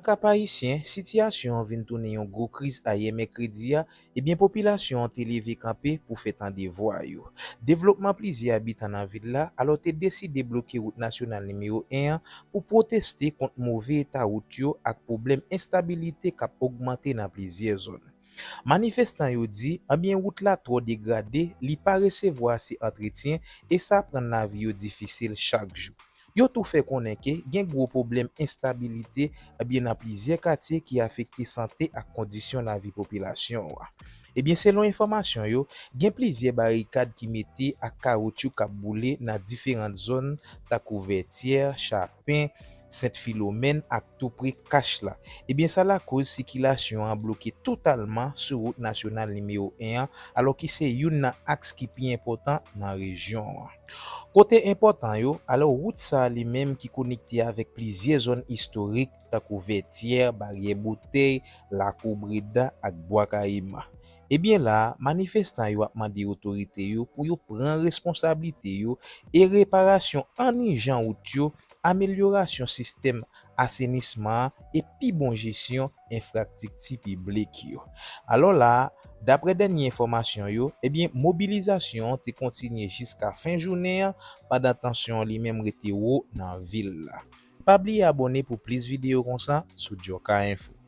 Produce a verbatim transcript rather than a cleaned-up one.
Kap Ayisyen, sitiyasyon an vin tounen yon gwo kriz ayè mèkredi a, ebyen popilasyon an te leve kanpe pou fè tande vwa yo. Devlopman plizyè abitan nan vil la alò te deside bloke wout nasyonal nimewo en an pou pwoteste kont move eta wout yo ak pwoblèm enstabilite k ap ogmante nan plizyè zòn. Manifestan yo di, ebyen wout la twò degrade, li pa resevwa ase antretyen e sa ap rann lavi yo difisil chak jou. Yo tou fè konnen ke gen gwo pwoblèm enstabilite ebyen nan plizyè katye ki afekte sante ak kondisyon lavi popilasyon an. Ebyen selon enfòmasyon yo, gen plizyè barikad ki mete ak kawotchou k ap boule nan diferan zòn tankou Vètyè, Chapen, Sent Filomèn ak toupre Kach la. Ebyen sa lakoz sikilasyon an bloke totalman sou wout nasyonal nimewo en an, alò ki se youn nan aks ki pi enpòtan nan rejyon an. Kote enpòtan yo, alò wout sa a li menm ki konekte avèk plizyè zòn istorik tankou Vètyè, Baryè Boutèy, Lakou Breda ak Bwa Kayiman. Ebyen la a, manifestan yo ap mande otorite yo pou yo pran responsablite yo e reparasyon an ijan wout yo, amelyorasyon sistèm asenisman an e pi bon jesyon enfrastrikti piblik yo. Alò la a, daprè dènye enfòmasyon yo, ebyen mobilizasyon an te kontinye jiska fen jounen an pandan tansyon an li menm rete wo nan vil la. Pa bliye abòne pou plis videyo konsa sou Djoka Info.